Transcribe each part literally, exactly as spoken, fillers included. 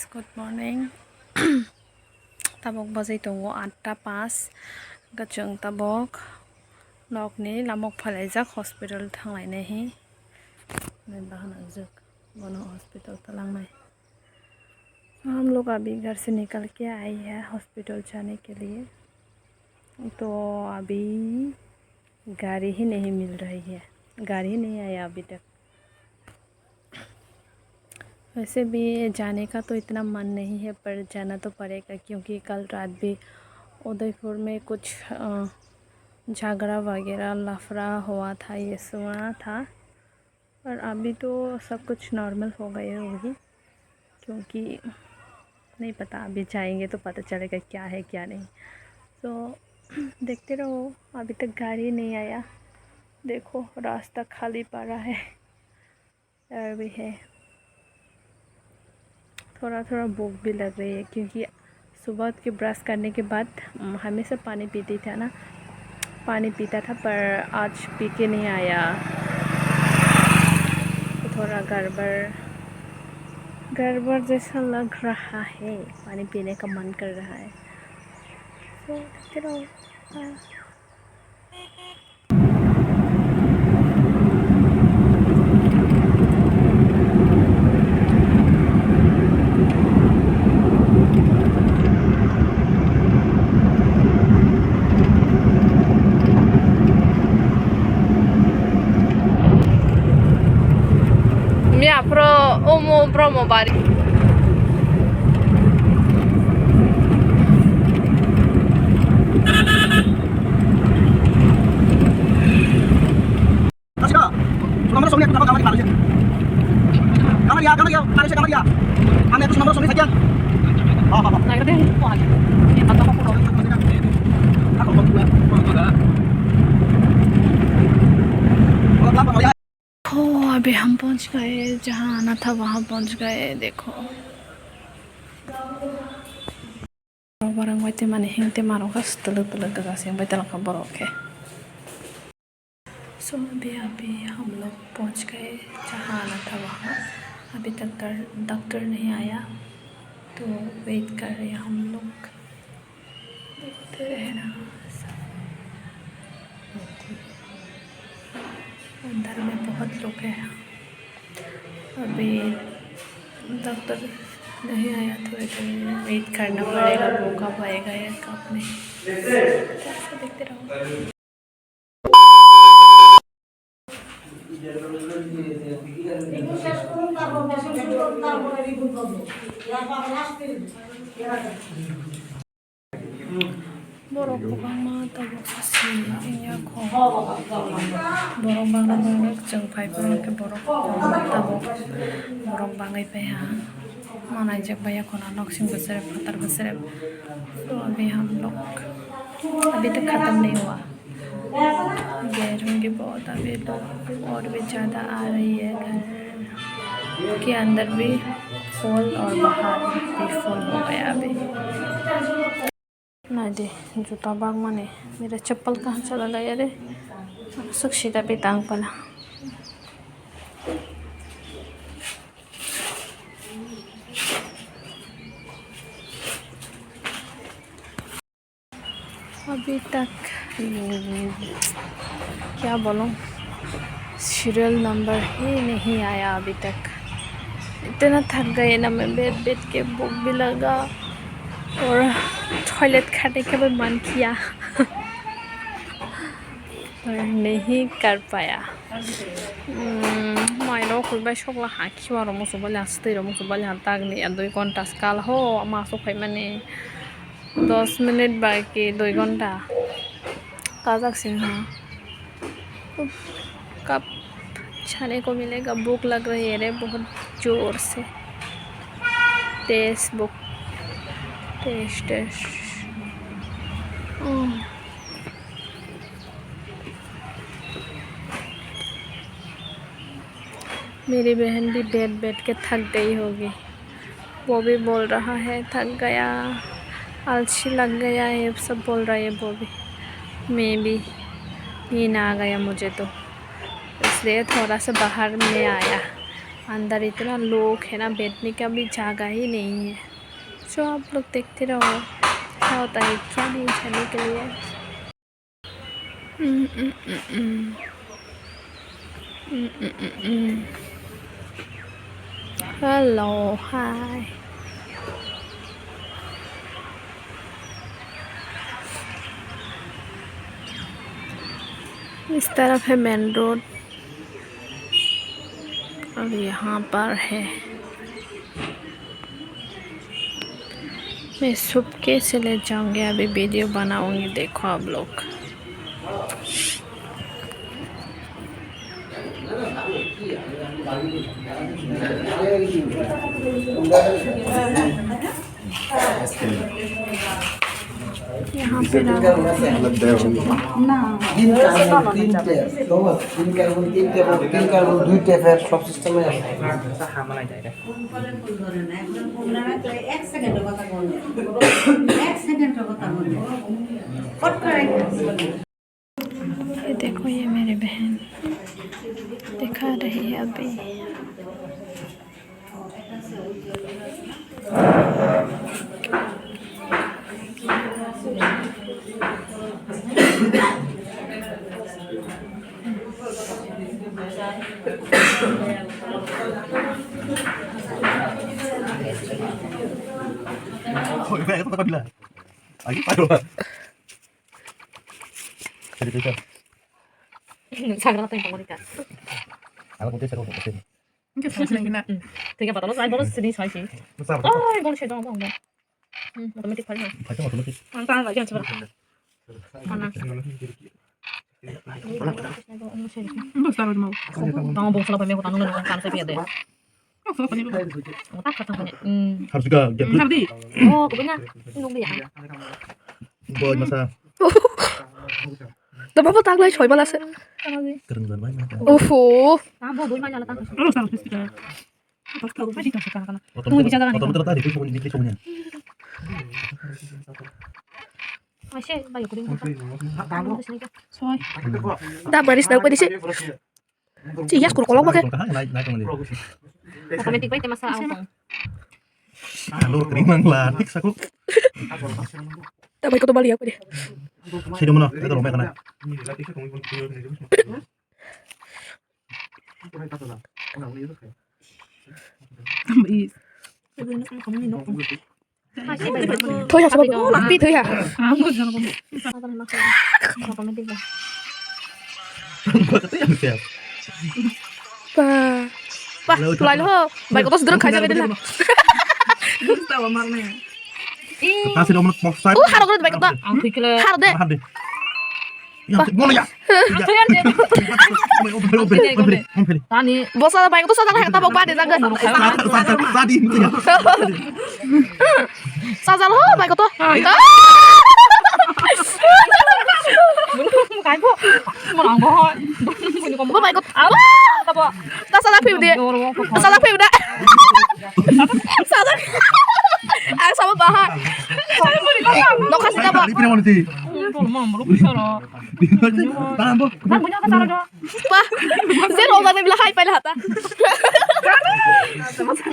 Good morning. Tabok bajai tongo atta paanch. Hwnkhe chwng tabok nokni lamok phailaijak hospital thanglainai hi. Nai bahai nangjak bono hospital talangnai. हम लोग अभी घर से निकल के आए हैं हॉस्पिटल जाने के लिए। तो अभी गाड़ी ही नहीं मिल रही है, गाड़ी ही नहीं आया अभी तक। वैसे भी जाने का तो इतना मन नहीं है, पर जाना तो पड़ेगा, क्योंकि कल रात भी उदयपुर में कुछ, अ, झगड़ा वगैरह लफड़ा हुआ था, ये सुना था। पर अभी तो सब कुछ नॉर्मल हो गए होगी, क्योंकि नहीं पता, अभी जाएंगे तो पता चलेगा क्या है क्या नहीं। तो देखते रहो, अभी तक गाड़ी नहीं आया। देखो, रास्ता खाली पड़ा है। डर भी है। थोड़ा थोड़ा भूख भी लग रही है, क्योंकि सुबह के ब्रश करने के बाद, उम, हमेशा पानी पीती था ना, पानी पीता था, पर आज पी के नहीं आया। तो थोड़ा गड़बड़, गड़बड़ जैसा लग रहा है, पानी पीने का मन कर रहा है। तो देखते रहो। हाँ। Miya pro omo bromo bari. Kamar ya, kamar ya, kamar ya, kamar ya. Ame kuch number soni sakya. Ha, ha, ha. Oh, अभी हम पहुंच गए, जहाँ आना था वहाँ पहुंच गए। देखो, borok barang bai twi mani hing tei marok gas twlwk twlwk gagasi wng bai twlangkha borok khe. So अभी अभी हम लोग पहुंच गए जहाँ आना था वहाँ। अभी तक डॉक्टर नहीं आया, तो वेट कर रहे हैं हम लोग। देखते रहना। अंदर में बहुत लोग हैं। अभी डॉक्टर नहीं आया, थोड़ी देर वेट करना पड़ेगा, वो कब आएगा या कब नहीं। तो ऐसा देखते रहो। Borok kwbangma tabuk si wngya kho. Borok bangna bagwi chwng phai phuru khe borok kwbangma tabuk borok bangwi phaiha. Manaijak bai ya khuna nok sing bwswrwk phatar bwswrwk. So abhi hum log abhi tak khatam nahi hua. गैरों की बहुत अभी तो और भी ज़्यादा आ रही है घर के अंदर भी फूल और बाहर भी फूल हो गया अभी। Naidi, juta bagmani, mere chappal kaham chala gaya re, sok sida pe tang pala. अभी तक, हम्म, क्या बोलूं, सीरियल नंबर ही नहीं आया अभी तक। इतना थक गए ना मैं, बैठ बैठ के भूख भी लगा और टॉयलेट खाने का भी मन किया। पर नहीं कर पाया। Hmm, mairok hoi bai sokla ha khiwa rok musu bali ha, swtwi rok musu bali ha, tagni ya dui ghonta skal ho ma sok phaimani, dos minute bai ki dui ghonta kajak sing ha. Uff, kab chhane ko milega, bhuk lag rahi hai re bahut zor se. Test bhuk, test, test. Hmm. मेरी बहन भी बैठ बैठ के थक गई होगी, वो भी बोल रहा है थक गया, आलसी लग गया, ये सब बोल रहा है वो भी। मैं भी नींद आ गया मुझे तो, इसलिए थोड़ा सा बाहर में आया। अंदर इतना लोग है ना, बैठने का भी जगह ही नहीं है। जो आप लोग देखते रहो, क्या होता है, क्या नहीं झेलने के लिए। हेलो, हाय। इस तरफ है मेन रोड और यहाँ पर है। मैं छुपके से ले जाऊंगी, अभी वीडियो बनाऊंगी, देखो आप लोग। यहाँ पे ना। তিন কার্বন তিন টেপ, তিন কার্বন তিন টেপ, তিন কার্বন দুই টেপের সব সিস্টেমে আছে। ये देखो, ये मेरी बहन दिखा रही है अभी। Sagra tong tong rika. Ala kote sero kote. Tega patalo sai bolos sini sai si. Ai bolos sedang bang. Automatic file na. File automatic. Ang tan lagi ang coba. Mana? Tang bolos apa me kota nunggu kan saya piade. Harus juga. Harus di. Oh, kebanyakan. Nunggu ya. Boy masa. Tamo bo taglai soi mala se. Kereng dan bai mata. Ufu. Tamo bo mala tang. Terus terus terus. Otom terus tadi itu sungguhnya. Masih bayu kuring. Soi. Da baris da baris. Ci yas kur kolok bake. Automatic bai te masa au tong. Ando kering mang la tik saku. Ta bai ko to bali apa deh? Sino mana? Kita rumah kana. Tambah is. Thoi ha, sabab, oh, lakpi thoi ha. Ba, ba, lai ho. Bai kotos druk khaja bedela. Tasi do mok sai. Oh, haro gro bai kotos. Haro de. Haro de. Ya, mau ya. Tani. Bosa bai kotos sa thang ta bok ba de jaga. Tadi. Sajal ho, bai koto. Kai po. Mo nang bo. Bo bai koto. Abo. Tabo. Ta sajak phi de. Sajak phi de. Sajak. Ang sama baha. Nokha sita ba. Tadi pira mana ti? Tol mo mo ru soro. Tahan bo. Tahan bo nya ka taro do. Pa, zero wala ni bila hai paila hata.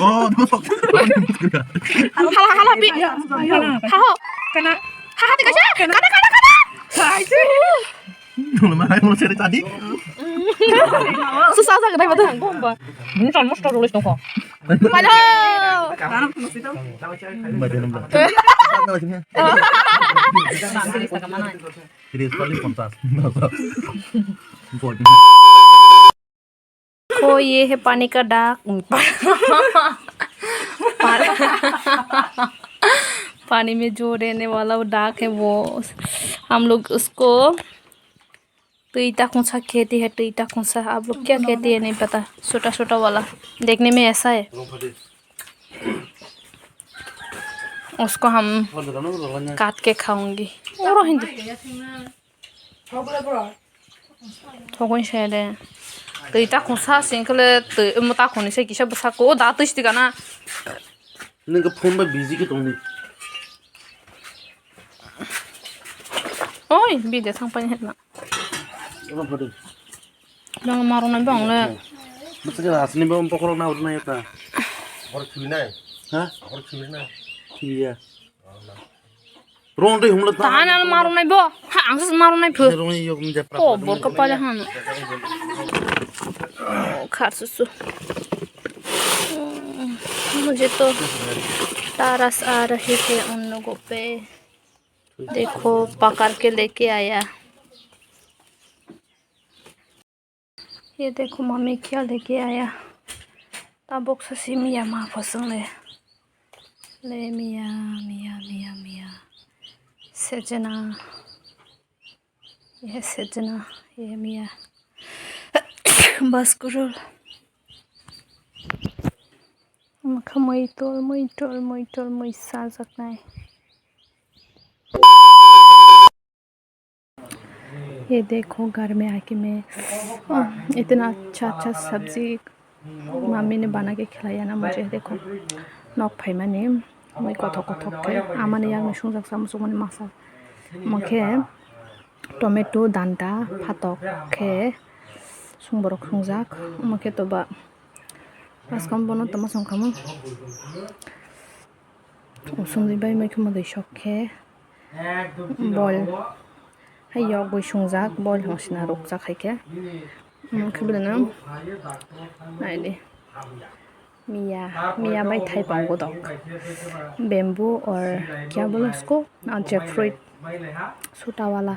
Oh, no. Hala, hala, pi. Ha, ho. Kana. Ha, ha, tika siya. Kana, kana, kana. Hai, si. Mana hai, mana siya tadi? Susah sa, kenapa tuh? Bomba. Ini kan mesti tulis toko. Paila. Baca nomor. Jadi sekali kontak. तो ये है पानी का डाक। पानी में जो रहने वाला वो डाक है, वो हम लोग उसको, तो इता कौन सा खेती है, तो इता कौन सा, आप लोग क्या खेती है नहीं पता, छोटा छोटा वाला देखने में ऐसा है। उसको हम काट के खाऊंगी। Oro hindi. Thogwi se de. Twi ta khungsa sing khle twi mo ta khuni se kisa bwsa ko da twi sidi gana. Nang phone ba busy ke tongni. Oi, bi de thang pani hetna. Ema phone. Nang maro na bang le. Masa khe asni bo bokhorok na hurna yata. Hor khibinai. Ha? Hor khibinai. Khibiya. Rong dei humla ta. Tahan ano marunai bo. Ha, ang sus marunai phu. Rong yok ni japra. Oh, borka pale han. Oh, khar susu. Hmm, mujhe to taras aa rahi hai un logo pe. Dekho, pakar ke leke aaya. ये देखो मम्मी क्या लेके आया। Tabok sasi miya ma phasang le. Le miya, miya, miya, miya. Sejna. Ye sejna, ye miya. Baskurul. Makha muitol, muitol, muitol, mui sajaknai. ये देखो घर में आके मैं, अ, इतना अच्छा अच्छा सब्जी मम्मी ने बना के खिलाया ना मुझे। देखो, nok phaimani mui kothok kothok khe amani yakni sungjak samung sukmani masa. Omo khe tomato danta phatok khe sungborok sungjak. Omo khe toba paskam bono toma songkhamung. Usungwi bai mai khuma dui sok khe boil hai yogwi sungjak, boil hosina rukjak hai khe. Omo khe belai no naidi miya, miya bai thaipang godok, bamboo or kya bolo usko, jackfruit, chuta wala,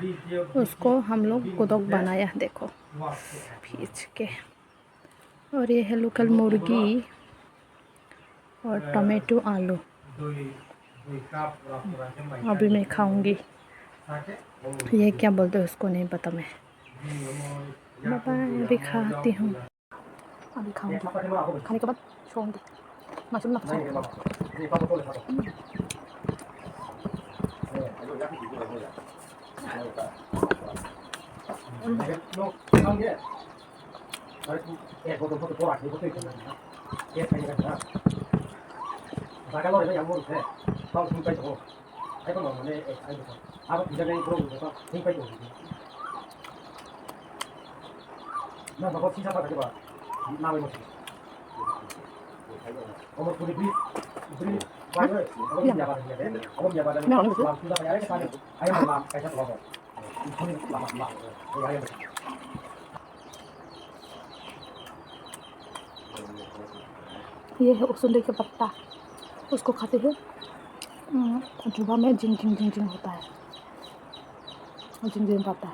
usko hum log godok banaya, dekho, phij ke. और ये है लोकल मुर्गी और टोमेटो आलू, अभी मैं खाऊंगी। ये क्या बोलते हैं उसको नहीं पता मैं। बाय बाय, अभी खाती हूँ। अभी खाऊंगी, खाने के बाद सोऊंगी। मशरूम ना पसंद। ये है उसुंडे के पत्ता, उसको खाते हैं। हम्म, जुबा में जिंग जिंग जिंग जिंग होता है, जिंग जिंग पत्ता।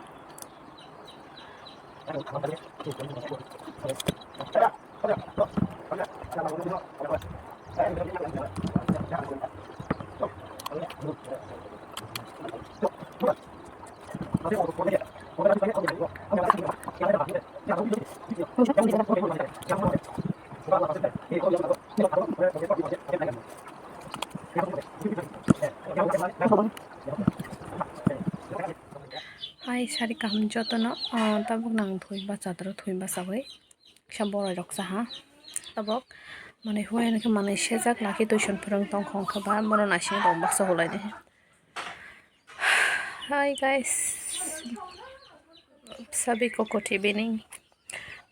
Hai, sari kaham jotono, ah, tabuk nang thoi bachadoro thoi bachawi. Kisa boroi rok saha. Tabok manui huaino khe manui sejak, laki tuition phwrwng tongkha wngkha ba, bono naising rok baksa hulai di. Hi guys, सभी को good evening.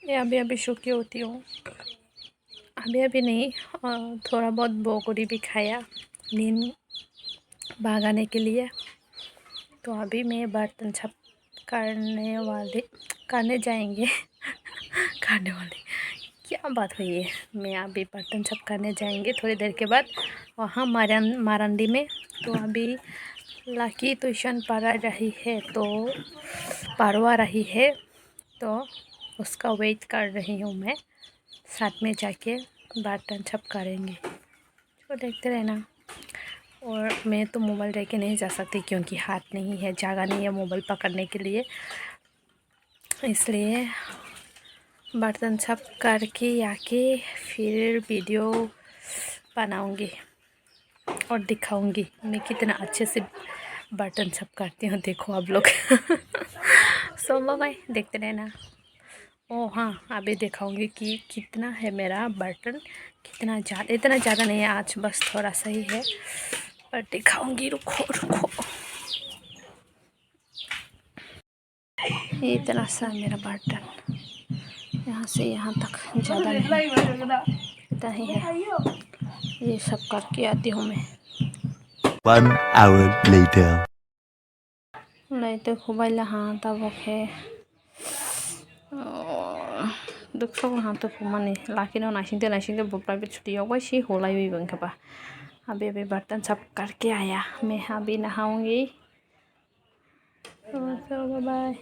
मैं अभी अभी सो के उठी हूँ। अभी अभी नहीं, अ, थोड़ा बहुत वो गरीबी खाया नींद भागाने के लिए। तो अभी मैं बर्तन साफ करने वाली, करने जाएंगे। करने वाली, क्या बात हुई है? मैं अभी बर्तन साफ करने जाएंगे थोड़ी देर के बाद वहाँ मारन-, मारंडी में। तो अभी लकी ट्यूशन पढ़ा रही है, तो पढ़वा रही है, तो उसका वेट कर रही हूँ मैं। साथ में जाके बर्तन साफ करेंगे। तो देखते रहना। और मैं तो मोबाइल लेके नहीं जा सकती क्योंकि हाथ नहीं है, जगह नहीं है मोबाइल पकड़ने के लिए, इसलिए बर्तन साफ करके आके फिर वीडियो बनाऊंगी और दिखाऊंगी मैं कितना अच्छे से बर्तन साफ करती हूँ। देखो आप लोग। सो बाय बाय, देखते रहना। ओ हाँ, अभी दिखाऊंगी कि कितना है मेरा बर्तन, कितना ज़्यादा, इतना ज़्यादा नहीं है आज, बस थोड़ा सा ही है, पर दिखाऊंगी, रुको, रुको। ये इतना सा मेरा बर्तन। यहाँ से यहाँ तक ज़्यादा नहीं। इतना ही है। ये सब करके आती हूँ मैं। One hour later. Lai to khubai la ha tabok he. Oh, dukso ha to khumani. Laki no naising te naising te bo private chuti yok bai si holai wi bang khe ba. Abhi abhi bartan sab karke aaya. Main abhi nahaungi. So, so, bye bye.